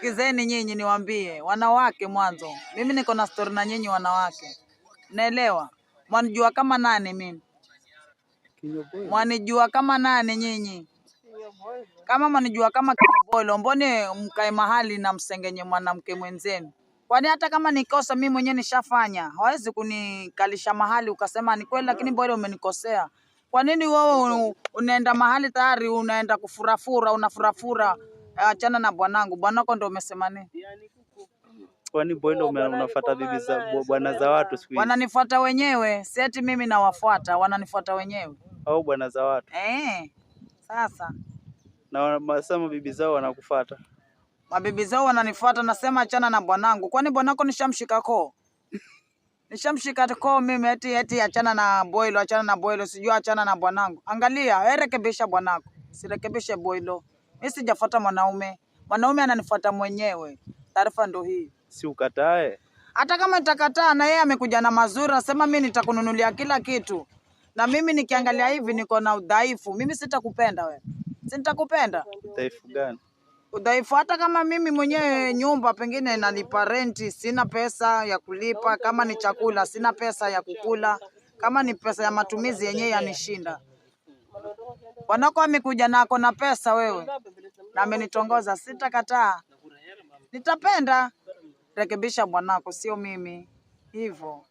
Sikizeni nyinyi niwaambie, wanawake mwanzo. Mimi niko na story na nyinyi wanawake. Naelewa. Mwanijua kama nani mimi? Mwanijua kama nani nyinyi? Kama mwanijua kama Kinyobolo, mbone mkae mahali na msengenye mwanamke mwenzenu? Kwani hata kama nikosa mimi mwenyewe nishafanya, hawezi kunikalisha mahali ukasema ni kweli, lakini bora umenikosea. Kwa nini wewe unaenda mahali tayari unaenda kufurafura, unafurafura, achana na bwanangu. Bwanako ndo umesema nini? Kwani Boilo unafuata bibi za bwana za watu siku hizi? Wananifuata wenyewe, si eti mimi nawafuata, wananifuata wenyewe. Au bwana za watu. Sasa Na masema bibi zao wanakufuata. Mabibi zao wananifuata, nasema achana na bwanangu. Kwani bwanako nishamshika koo? Nishamshika koo mimi eti achana na Boilo, achana na Boilo, sijui achana na bwanangu. Angalia, wewe rekebisha bwanako, sirekebishe Boilo. Mimi sijafuata mwanaume. Mwanaume ananifuata mwenyewe. Taarifa ndo hii. Si ukatae? Hata kama nitakataa na yeye amekuja na mazuri, anasema mimi nitakununulia kila kitu. Na mimi nikiangalia hivi niko na udhaifu. Mimi sitakupenda wewe. Si nitakupenda? Udhaifu gani? Udhaifu hata kama mimi mwenyewe nyumba pengine nalipa renti, sina pesa ya kulipa, kama ni chakula sina pesa ya kukula, kama ni pesa ya matumizi yenyewe yanishinda. Bwanako amekuja na ako na pesa wewe, na amenitongoza, sitakataa. Nitapenda. Rekebisha bwanako, sio mimi. Hivyo.